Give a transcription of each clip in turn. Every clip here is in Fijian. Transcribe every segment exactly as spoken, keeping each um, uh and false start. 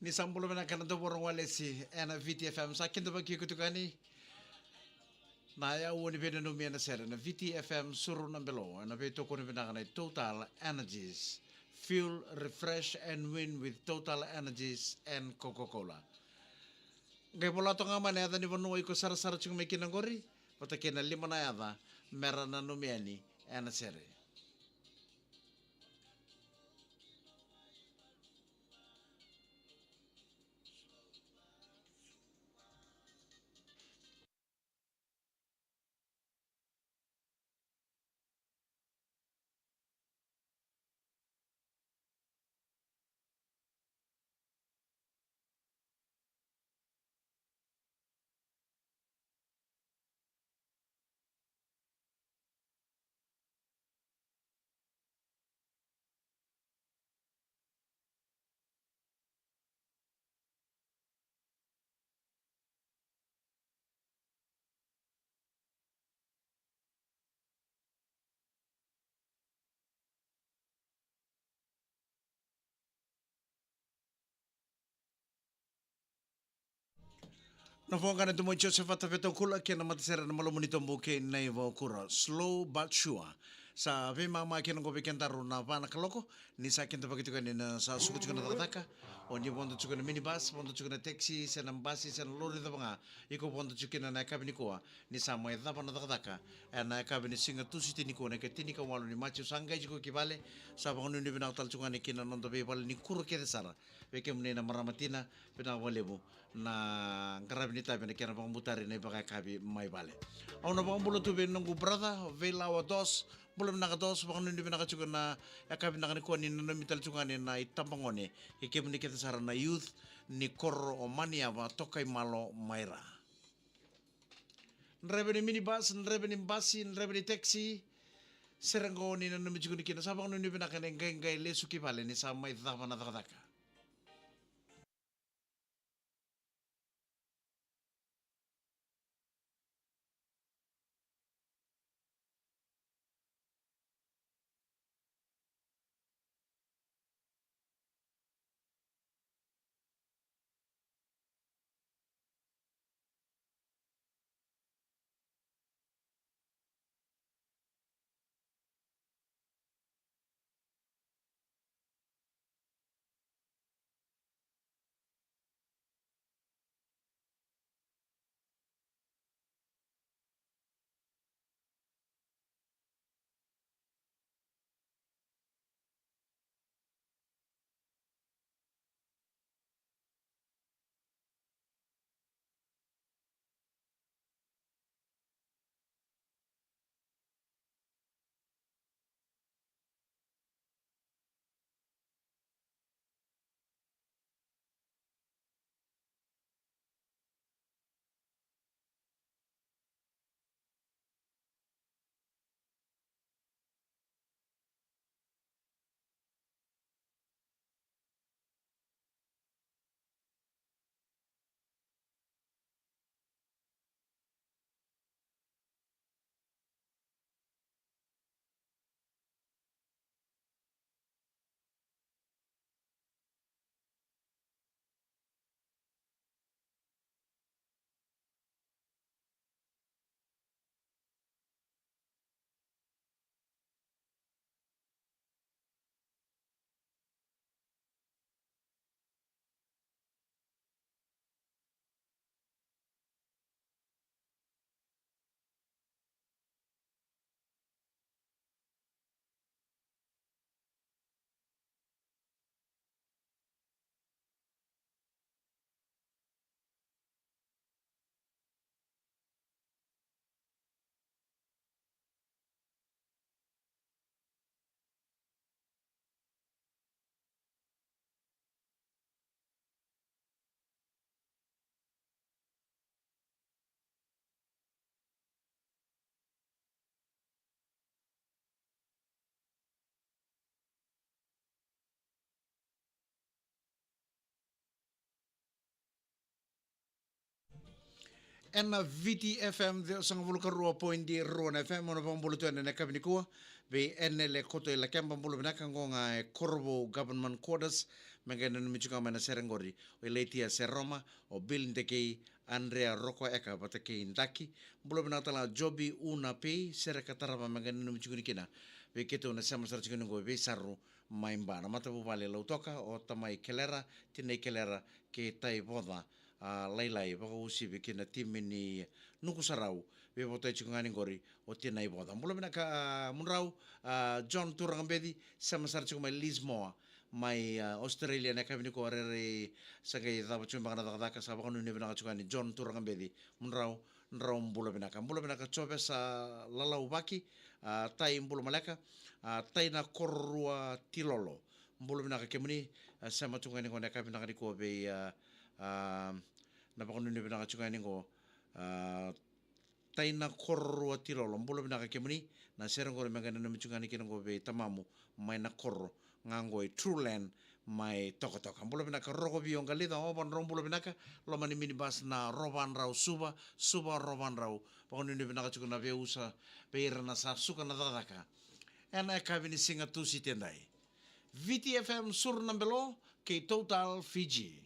Ni sa bula vinaka na dau voro walesi ena Viti F M, sa kidavaki iko tiko yani. Na yau ni veinanumi ena sere na Viti F M Suru na Belo, ena veitokoni vinaka na Total Energies. Fuel, refresh and win with Total Energies and Coca-Cola. Qai vola toka ga mai na yaca ni vanua iko sarasara tiko mai kina qori, vata kei na lima na yaca mera nanumi yani ena sere. Na voqa na Domo i Joseph Vata Vetaukula kei na matasere na Malumu ni Tobu kei Naivaukura. Slow but sure. Sa veimama kina qo vei kedaru na va na kaloko, ni sa kidavaki tiko yani na sa suka tiko na cakacaka. O ni vodo tiko na minibus, vodo tiko na taxi, se na basi, se na lori cava ga, iko vodo tiko kina na yakavi nikua, ni sa mai cava na cakacaka. Ena yakavi ni siga Tusiti nikua na ika tinikawalu ni Majiu, sa qai tiko ki vale, sa vakanuinui vinaka tale tiko yani kina noda veivale ni kuro kece sara. Vei kemuni na marama tina, vinaka vakalevu na qaravi ni tavi na kena vakabutari na ivakayakavi mai vale. Au na vakabula tu vei noqu brother, vei Lawa Dos, bula vinaka Dos, vakanuinui vinaka tiko na yakavi vinaka nikua ni nanumi tale tiko yani na itabagone. Kei kemuni kece sara na youth ni koro o Maniava, toka i malo mai ra. Draiva ni minibus, draiva ni basi, draiva ni taxi. Sere qo ni nanumi tiko ni kina, sa vakanuinui vinaka ni qai qai lesu ki vale ni sa mai cava na cakacaka. Ena Viti F M ciwasagavulu ka rua poidi rua na F M, au na vakabula tu ena yakavi nikua. vei Enele Koto i Lakeba, bula vinaka. Qo ga e Korovou Government Quarters, me qai nanumi tiko ga mai na sere qori o Ilaitia Seroma, o Bill Dekei, Andrea Rokoeka vata kei Daki. Bula vinaka tale ga Jobi Una Pei, sere ka tarava, me qai nanumi tiko ni kina vei keitou na sema sara tiko ni qo vei Saru mai Ba. Na matavuvale Lautoka, o Tamai Kelera, Tinai Kelera kei Tai Voca, a, Lailai, vakauasivi kina timi ni Nukusarau, veivotai tiko ga ni qori o Tinai Voca. Bula vinaka, a, mudrau, a, John Turagabeci, sema sara tiko mai Lismore, mai, a, Australia, na yakavi nikua, rairai sa qai cava tiko beka na cakacaka, sa vakanuinui vinaka tiko ga ni John Turagabeci, mudrau, drau bula vinaka. Bula vinaka Jovesa Lalauvaki, a, Tai bula maleka, a, Tai na Kororua Tilolo. Bula vinaka kemuni, a, sema tiko ga ni qo na yakavi vinaka nikua vei, a, a, na vakanuinui vinaka tiko ga ni qo, a, Tai na Kororua Tilolo. Bula vinaka kemuni, na sere qori me qai nanumi tiko ga ni kina qo vei tamamu mai na koro ga qo i Trueland mai Tokatoka. Bula vinaka Rokovio Qalica, o vadrau bula vinaka, loma ni minibus na Rovadrau Suva, Suva Rovadrau. Vakanuinui vinaka tiko na veiusa vei ira na sa suka na cakacaka ena yakavi ni siga Tusiti edai. Viti F M Suru na Belo kei Total Fiji.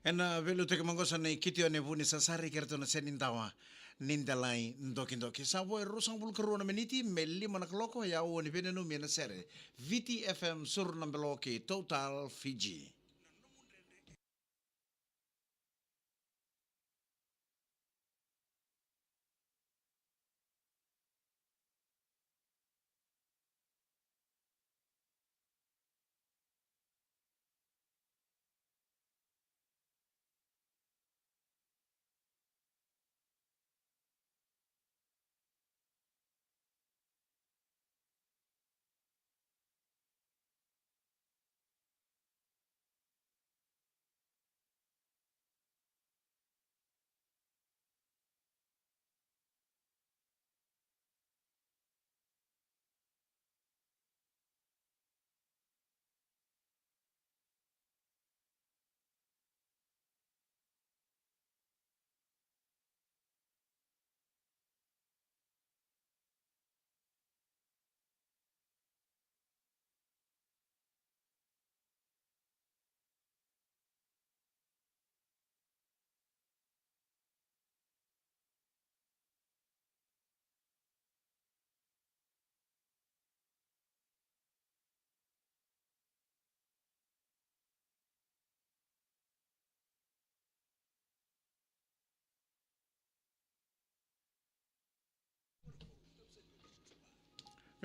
Ena veiliutaki maqosa ni Kitione Vunisasari kei ratou na Senidawa ni Delai Dokidoki. Sa vo e ruasagavulu ka rua na miniti me lima na kaloko, e au o ni veinanumi ena sere Viti F M Suru na Beloki Total Fiji.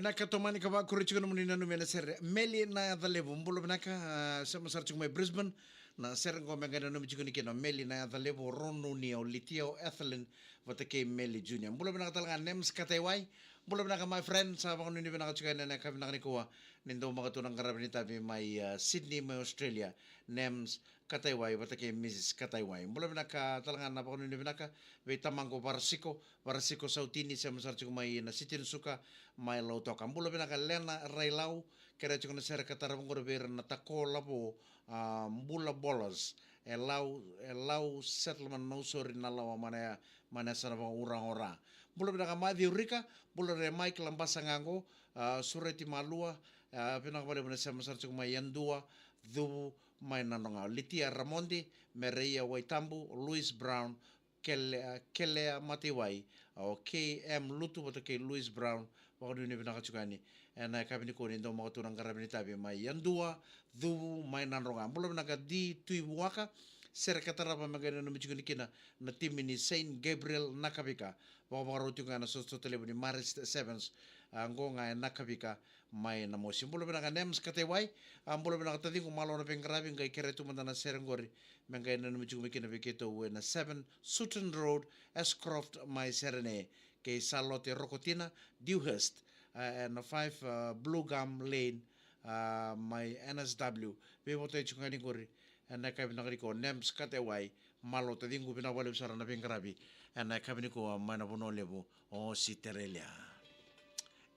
Vinaka, tomani ka vakuri tiko nomuni nanumi ena sere. Meli na Yaca Levu, bula vinaka, ah, sema sara tiko mai Brisbane. Na sere qo me qai nanumi tiko ni kina Meli na Yaca Levu, o Ronuni, o Litia, o Ethelyn, vata kei Meli Junior. Bula vinaka tale ga Nems Kataiwai. Bula vinaka my friend, sa vakanuinui vinaka tiko yani ena yakavi vinaka nikua. Ni dau maka tu na qaravi ni tavi mai, ah, Sydney mai Australia. Nems Kataiwai vata kei Missus Kataiwai. Bula vinaka tale ga na vakanuinui vinaka vei tamaqu Varasiko, Varasiko Sautini, sema sara tiko mai na Siti ni Suka mai Lautoka. Bula vinaka Lena Railau, kerea tiko na sere ka tarava qori vei ira na Tako Lavo, ah, Bula Bolas, e Lau, e Lau Settlement Nausori, Nalawa, mai na, mai na yasana vakauraga o Ra. Bula vinaka Maciu Rika, bula re Mike Labasa ga qo, ah, Sureti Malua, ah, vinaka vakalevu na sema sara tiko mai Yadua, Cuvu, mai Nadroga. Litia Ramondi, Mereia Waitabu, Louis Brown, Kele-, Kelea Mataiwai, o K M Lutu vata kei Louis Brown, vakanuinui vinaka tiko yani ena yakavi nikua ni dau maka tu na qaravi ni tavi mai Yadua, Cuvu, mai Nadroga. Bula vinaka D Tui Vuaka, sere ka tarava me qai nanumi tiko ni kina na timi ni Saint Gabriel Nakavika. Vakavakarau tiko ga na sotasota levu ni Marist Sevens, ah, qo ga e Nakavika mai Namosi. Bula vinaka Nems Kataiwai, ah, bula vinaka taciqu, malo na veiqaravi, qai kerea tu mada na sere qori me qai nanumi tiko mai kina vei keitou ena seven Sutton Road, Ashcroft mai Serene, kei Salote Rokotina, Dewhurst, ah, ena five, ah, Blue Gum Lane, ah, mai N S W. Veivotai tiko ga ni qori ena yakavi vinaka nikua Nems Kataiwai, malo taciqu, vinaka vakalevu sara na veiqaravi ena yakavi nikua mai na vanua levu o Ositerelia.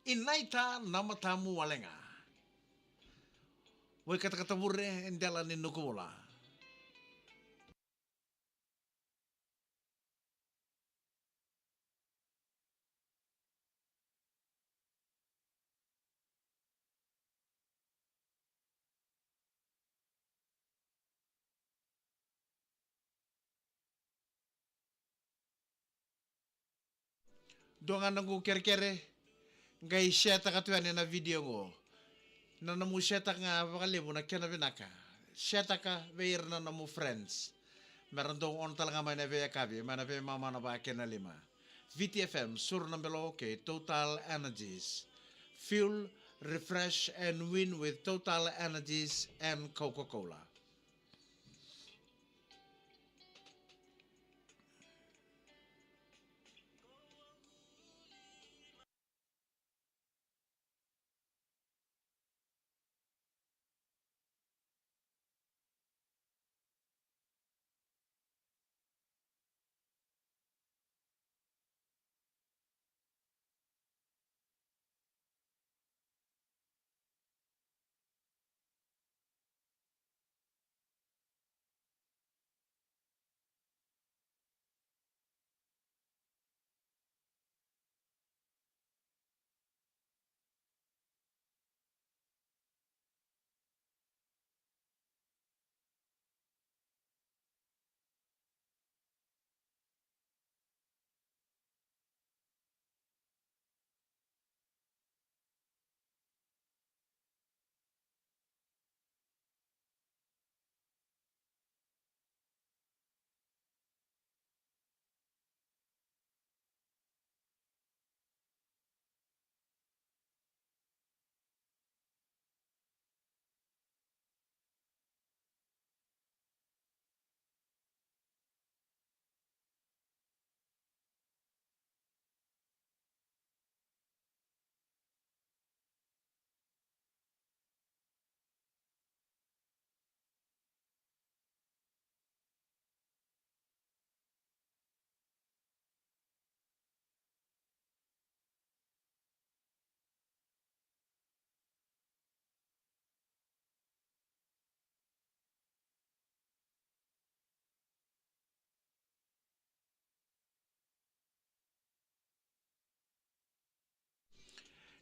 Inaita na matamu wale ga. Wai katakata vure e dela ni nuku vola. Dua ga noqu kerekere, qai share-taka tu yani na video qo. Na nomu share-taka ga vakalevu na kena vinaka. Share-taka vei ira na nomu friends. Me ra dau on tale ga mai na veiyakavi, mai na veimama na vakena lima. Viti F M, Suru na Belo kei Total Energies. Fuel, refresh and win with Total Energies and Coca-Cola.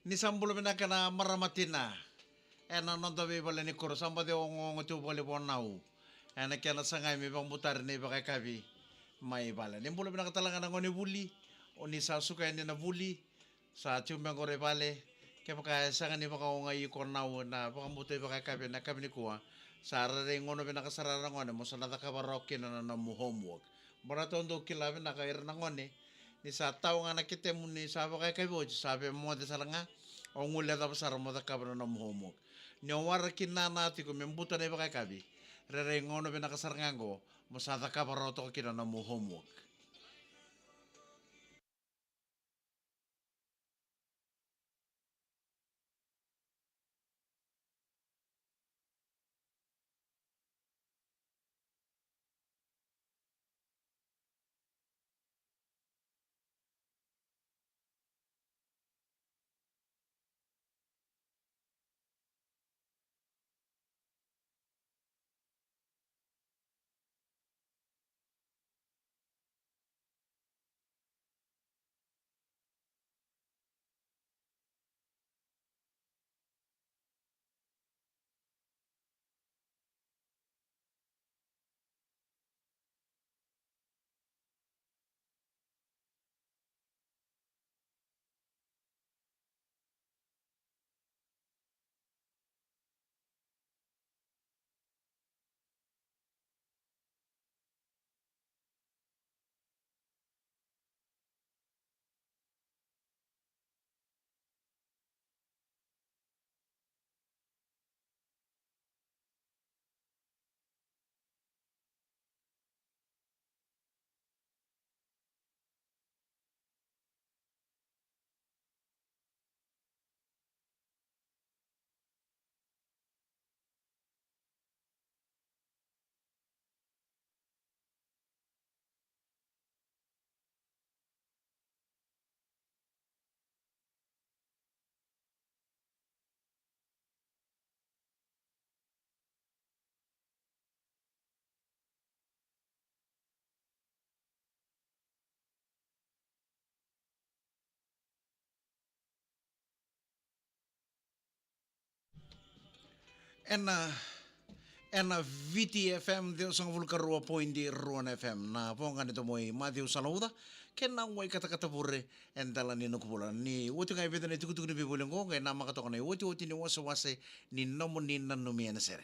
Ni sa bula vinaka na marama tina. Ena noda veivale ni koro sa baci ogogo tu vale vo nau. Ena kena sagai me vakabutari na ivakayakavi mai vale. Ni bula vinaka tale ga na gone vuli. O ni sa suka yani na vuli. Sa tiko me qori vale. Kevaka e sega ni vakaogai iko nau na vakabuta ivakayakavi na yakavi nikua. Sa rairai gauna vinaka sara na gone mo sa na cakava rawa kina na nomu homework. Mo na taudou kila vinaka ira na gone. Ni sa tau ga na ketemu ni sa vakayakavi oti sa vemoce sara ga. O gule cava sara mo cakava na nomu homework. Ni o wara ki nana tiko me buta na ivakayakavi. Rairai gauna vinaka sara ga qo mo sa cakava rawa toka kina na nomu homework. Ena, ena Viti F M ciwasagavulu ka rua poidi rua na F M. Na voqa ni tomoi Maciu Salauca kei na wai katakata vure e dela ni noqu vula. Ni oti ga e vica na itukutuku ni veivoli oqo, qai namaka toka na iotioti ni wasewase ni nomuni nanumi ena sere.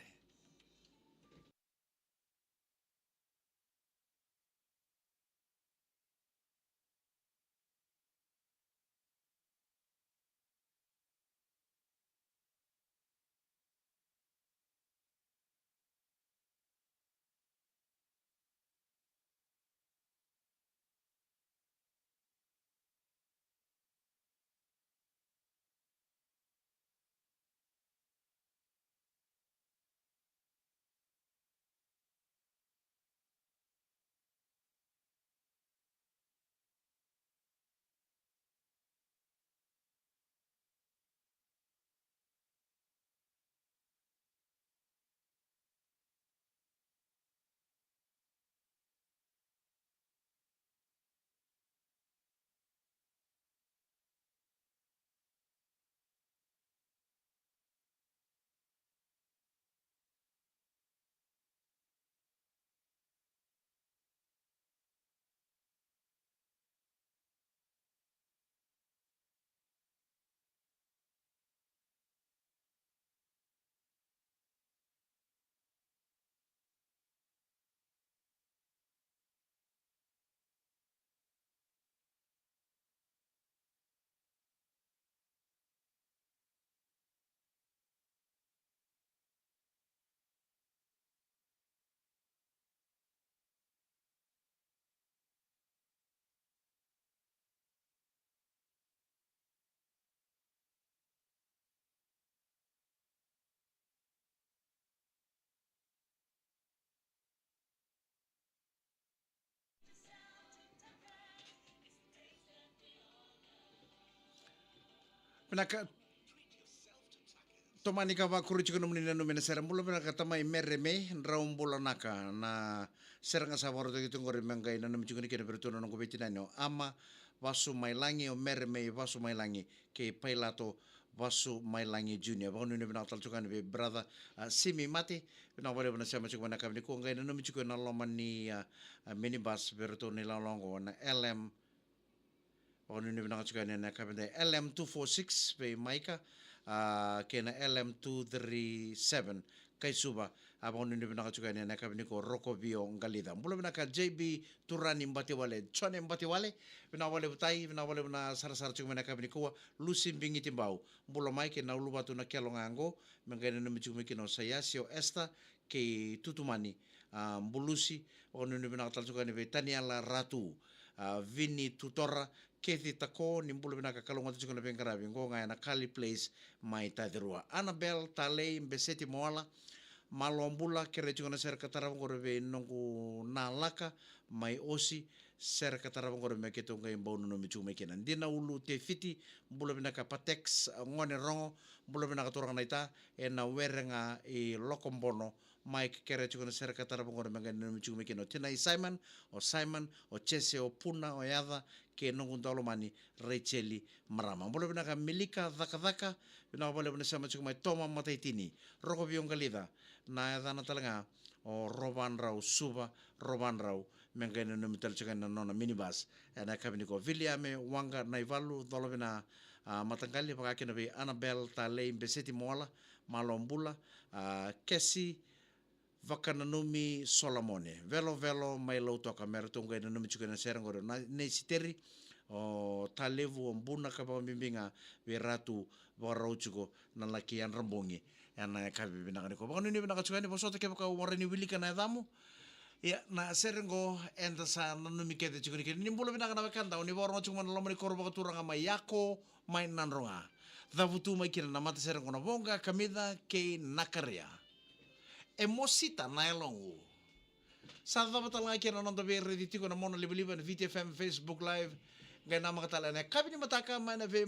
Vinaka. Tomani ka vakuri tiko nomuni nanumi ena sere. Bula vinaka tamai Mere Mei, drau bula naka. Na sere ga sa vakarautaki tu qori me qai nanumi tiko ni kena vei iratou na noqu veitinani o Ama Vasu Mailagi, o Mere Mei Vasu Mailagi, kei Pailato Vasu Mailagi Junior. Vakanuinui vinaka tale tiko yani vei brother, a, Simi Mate, vinaka vakalevu na sema tiko mai na yakavi nikua, qai nanumi tiko ena loma ni, a, a, minibus vei iratou na ilawalawa oqo na L M. Vakanuinui vinaka tiko yani ena yakavi dai, L M two four six vei Maika, a, kei na L M two three seven kai Suva. A, vakanuinui vinaka tiko yani ena yakavi nikua, Roko Vio Qalica. Bula vinaka J B Turani Batiwale, Jone Batiwale, vinaka vakalevu tai, vinaka vakalevu na sarasara tiko mai na yakavi nikua, Lusi Bigiti Bau. Bula mai kei na uluvatu na kelo ga oqo, me qai nanumi tiko mai kina o Saiasi, o Esther, kei Tutumani, a, Bulusi, vakanuinui vinaka tale tiko yani vei Taniela Ratu, a, Vini Tutora, Kethi Tako, ni bula vinaka, kalougata tiko na veiqaravi, qo ga ena Kali Place mai Tacirua. Annabel Talei Beseti Moala, malo bula, kerea tiko na sere ka tarava qori vei noqu nalaka mai Osi, sere ka tarava qori me keitou qai bau nanumi tiko mai kina. Dina Ulu Tefiti, bula vinaka Patex, Gone Rogo, bula vinaka turaga naita, ena were ga i Lokobono, mai kerea tiko na sere ka tarava qori me qai nanumi tiko mai kina o tinai Simon, o Simon, o Jese, o Puna, o Yaca, kei noqu daulomani Racheli Marama. Bula vinaka Milika Cakacaka, vinaka vakalevu na sema tiko mai Toma Mataitini, Roko Vio Qalica, na yacana tale ga o Rovandrau Suva, Rovandrau, me qai nanumi tale tiko na nona minibus ena yakavi nikua. Viliame Waqa Naivalu, Colovina, a, Mataqali, vaka kina vei Annabel Talei Beseti Moala, malo bula, a, Kesi Vakananumi Solomone, Velovelo mai Lautoka, me ratou qai nanumi tiko ena sere qori na Nei Siteri, o Talevu, o Buna, ka vakabibi ga vei Ratu, vakarau tiko na laki yadra bogi ena yakavi vinaka nikua. Vakanuinui vinaka tiko yani, vosota kevaka au warai ni wilika na yacamu. Ia, na sere qo eda sa nanumi kece tiko ni kina. Ni bula vinaka na wekada, o ni vakarorogo tiko mai na loma ni koro vakaturaga mai Yako, mai Nadroga. Cavutu mai kina na matasere qo na Voqa, Kamica kei Nakaria. E mosita na yaloqu. Sa cava tale ga kina na noda veiraici tiko na mona livaliva ena Viti F M Facebook Live. Qai namaka tale ena yakavi ni mataka mai na vei